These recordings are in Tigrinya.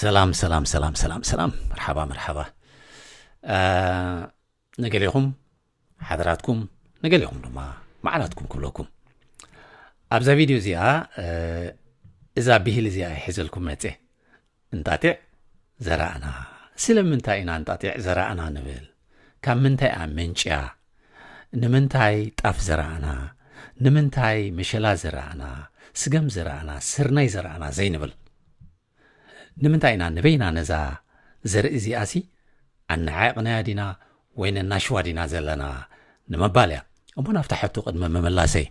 ሰላም ሰላም ሰላም ሰላም ሰላም፣ መርሓባ መርሓባ። አ፣ ንገሌኹም ሓደራትኩም፣ ንገሌኹም ድማ መዓላትኩም ክብለኩም። ኣብዛ ቪድዮ እዚኣ፣ እ፣ እዛ ብሂል እዚኣ ይሕዘልኩም መጸ። እንጣጢዕ ዘራእና። ስለምንታይ ኢና እንጣጢዕ ዘራእና ንብል? ካብ ምንታይ እያ መንጭያ? ንምንታይ ጣፍ ዘራእና? ንምንታይ መሸላ ዘራእና? ስገም ዘራእና? ስርናይ ዘራእና ዘይንብል? ንምንታይ ኢና ንበይና ነዛ ዘርኢ እዚኣሲ ኣነዓቕናያ ዲና ወይ ነናሽዋ ዲና ዘለና ንምባል እያ። እሞ ናብታ ሕቶ ቅድሚ ምምላሰይ፣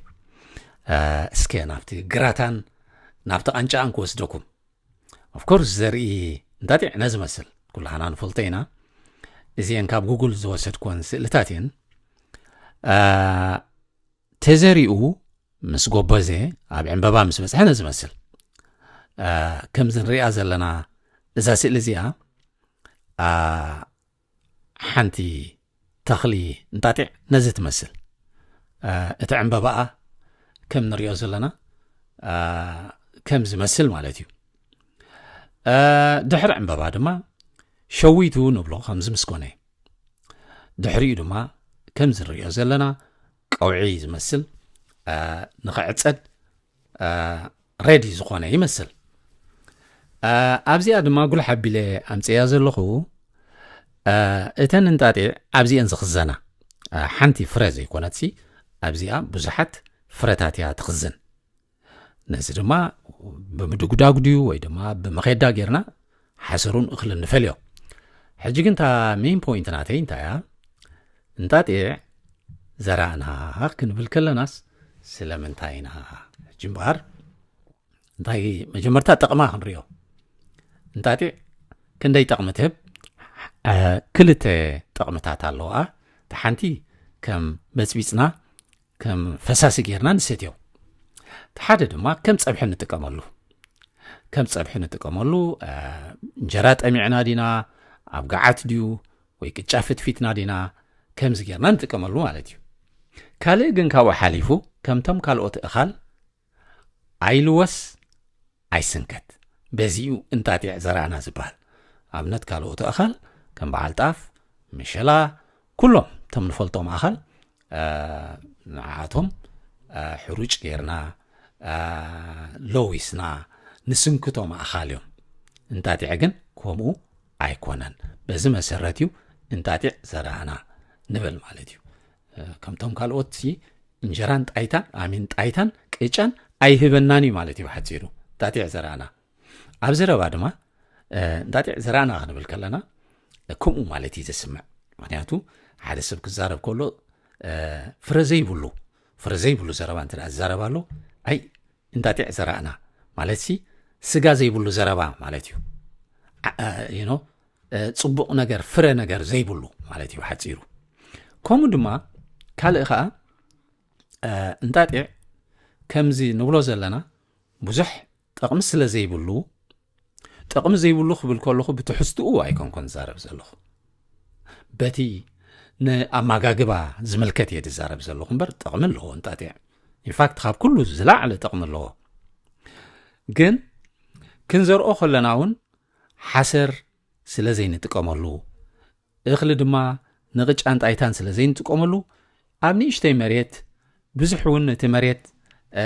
እ፣ እስከ ናብቲ ግራታን ናብቲ ቃንጫኣን ክወስደኩም። ኦፍኮርስ ዘርኢ እንጣጢዕ ነዚ መስል ኩላህና ንፈልጦ ኢና። እዚአን ካብ ጉግል ዝወሰድኩወን ስእልታት እየን። እ፣ ተዘሪኡ ምስ ጎበዘ ኣብ ዕምበባ ምስ በጽሐ ነዚ መስል። እ፣ ከምዚ ንሪኣ ዘለና እዛ ስእሊ እዚኣ፣ እ፣ ሓንቲ ተኽሊ እንጣጢዕ ነዚ ትመስል። እ፣ እቲ ዕምበባኣ ከም ንሪኦ ዘለና፣ እ፣ ከም ዝመስል ማለት እዩ። እ፣ ድሕሪ ዕምበባ ድማ ሸዊቱ ንብሎ ከምዚ ምስ ኮነ። ድሕሪኡ ድማ ከምዚ ንሪኦ ዘለና ቀውዒ ዝመስል፣ እ፣ ንኽዕጸድ፣ እ፣ ሬዲ ዝኾነ ይመስል። እ፣ ኣብዚኣ ድማ ጉልሕ ኣቢለ ኣምጽእያ ዘለኹ፣ እ፣ እተን እንጣጢዕ ኣብዚአን ዝኽዘና፣ እ፣ ሓንቲ ፍረ ዘይኮነትሲ ኣብዚኣ ብዙሓት ፍረታት እያ ትኽዝን። ነዚ ድማ ብምድጉዳግ ድዩ ወይ ድማ ብመኼዳ ጌርና ሓሰሩን እኽልን ንፈልዮ። ሕጂ ግን እታ ሜን ፖይንት ናተይ እንታይ እያ? እንጣጢዕ ዘራእና ክንብል ከለናስ ስለምንታይ ኢና? ሕጂ እምበኣር እንታይ መጀመርታ ጠቕማ ክንሪኦ። እንጣጢዕ ክንደይ ጠቕሚ ትህብ? እ፣ ክልተ ጠቕምታት ኣለዋ። እታ ሓንቲ ከም በጽቢጽና፣ ከም ፈሳሲ ጌርና ንሰትዮ። እቲ ሓደ ድማ ከም ጸብሒ ንጥቀመሉ። ከም ጸብሒ ንጥቀመሉ፣ እ፣ እንጀራ ጠሚዕና ዲና፣ ኣብ ገዓት ድዩ ወይ ቅጫ ፍትፊትና ዲና፣ ከምዚ ጌርና ንጥቀመሉ ማለት እዩ። ካልእ ግን ካብኡ ሓሊፉ ከምቶም ካልኦት እኻል ኣይልወስ ኣይስንከት። በዚኡ እንጣጢዕ ዘራእና ዝበሃል። ኣብነት ካልኦት ኣኻል ከም በዓል ጣፍ፣ መሸላ፣ ኩሎም እቶም ንፈልጦም ኣኻል፣ እ፣ ንዓቶም፣ እ፣ ሕሩጭ ጌርና፣ እ፣ ለዊስና ንስንክቶም ኣኻል እዮም። እንጣጢዕ ግን ከምኡ ኣይኮነን። በዚ መሰረት እዩ እንጣጢዕ ዘራእና ንብል ማለት እዩ። እ፣ ከምቶም ካልኦት ሲ እንጀራን ጣይታን፣ ኣሚን ጣይታን ቅጫን ኣይህበናን እዩ ማለት እዩ ብሓጺሩ። እንጣጢዕ ዘራእና። ኣብ ዘረባ ድማ፣ እ፣ እንጣጢዕ ዘራእና ክንብል ከለና፣ እ፣ ከምኡ ማለት እዩ ዘስምዕ። ምኽንያቱ ሓደ ሰብ ክዛረብ ከሎ፣ እ፣ ፍረ ዘይብሉ፣ ፍረ ዘይብሉ ዘረባ እንተ ደኣ ዝዛረብ ኣሎ፣ ኣይ እንጣጢዕ ዘራእና ማለት ሲ ስጋ ዘይብሉ ዘረባ ማለት እዩ። ዓ-፣ እ፣ you know፣ እ፣ ጽቡቕ ነገር፣ ፍረ ነገር ዘይብሉ ማለት እዩ ሓጺሩ። ከምኡ ድማ ካልእ ኸኣ፣ እ፣ እንጣጢዕ ከምዚ ንብሎ ዘለና ብዙሕ ጠቕሚ ስለ ዘይብሉ፣ ጠቕሚ ዘይብሉ ክብል ከለኹ ብትሕዝትኡ ኣይኮንኩን ዝዛረብ ዘለኹ። በቲ ንኣመጋግባ ዝምልከት እየ ዝዛረብ ዘለኹ እምበር ጠቕሚ ኣለዎ እንጣጢዕ። ኢንፋክት ካብ ኩሉ ዝለዓለ ጠቕሚ ኣለዎ። ግን ክንዘርኦ ከለና እውን ሓሰር ስለ ዘይንጥቀመሉ፣ እኽሊ ድማ ንቕጫን ጣይታን ስለ ዘይንጥቀመሉ፣ ኣብ ንእሽተይ መሬት ብዙሕ እውን እቲ መሬት፣ እ፣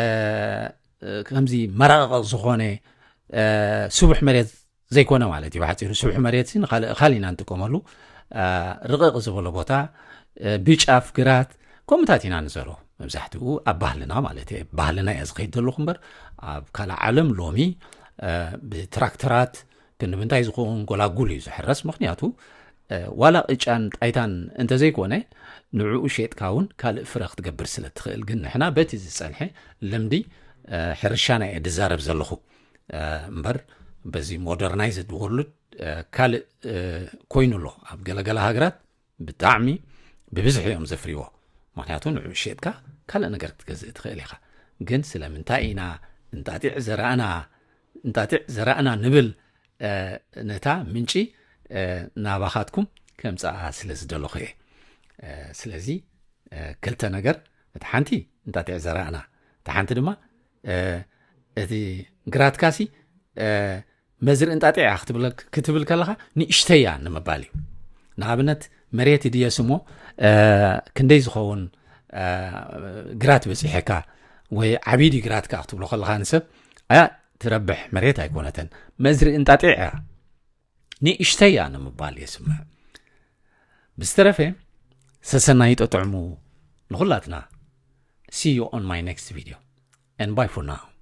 እ፣ ከምዚ መራቕቕ ዝኾነ፣ እ፣ ስቡሕ መሬት ዘይኮነ ማለት እዩ። ብሓጺሩ ስቡሕ መሬት ሲ ንኻልእ እኻል ኢና ንጥቀመሉ። እ፣ ርቕቕ ዝበሎ ቦታ፣ እ፣ ብጫፍ ግራት ከምኡታት ኢና ንዘርኦ። መብዛሕትኡ ኣብ ባህልና ማለት እየ፣ ባህልና እየ ዝኸይድ ዘለኹ እምበር ኣብ ካልእ ዓለም ሎሚ፣ እ፣ ብትራክተራት ክንዲ ምንታይ ዝኸውን ጎላጉል እዩ ዝሕረስ። ምኽንያቱ፣ እ፣ ዋላ ቅጫን ጣይታን እንተዘይኮነ ንዕኡ ሸጥካ እውን ካልእ ፍረ ክትገብር ስለ ትኽእል። ግን ንሕና በቲ ዝጸንሐ ልምዲ፣ እ፣ ሕርሻና እየ ዝዛረብ ዘለኹ። እ፣ እምበር በዚ ሞደርናይዝድ ወርልድ፣ እ፣ ካልእ፣ እ፣ ኮይኑ ኣሎ። ኣብ ገለገለ ሃገራት ብጣዕሚ ብብዝሒ እዮም ዘፍርይዎ። ምኽንያቱ ንዕኡ ሸጥካ ካልእ ነገር ክትገዝእ ትኽእል ኢኻ። ግን ስለምንታይ ኢና እንጣጢዕ ዘራእና፣ እንጣጢዕ ዘራእና ንብል፣ እ፣ ነታ ምንጪ፣ እ፣ ናባኻትኩም ከምጽኣ ስለ ዝደለኹ እየ። እ፣ ስለዚ፣ እ፣ ክልተ ነገር፣ እቲ ሓንቲ እንጣጢዕ ዘራእና፣ እቲ ሓንቲ ድማ፣ እ፣ እቲ ግራትካሲ፣ እ፣ መዝርኢ እንጣጢዕ እያ ክትብል ከለኻ ንእሽተይ እያ ንምባል እዩ። ንኣብነት መሬት ድየስ እሞ ክንደይ ዝኸውን ግራት በፂሐካ ወይ ዓብዪ ድዩ ግራትካ ክትብሎ ከለኻ ንሰብ ኣያ ትረብሕ መሬት ኣይኮነትን። መዝርኢ እንጣጢዕ እያ ንእሽተይ እያ ንምባል የስምዕ። ብዝተረፈ ሰሰናይ ጠጥዕሙ ንኹላትና። See you on my next video and bye for now.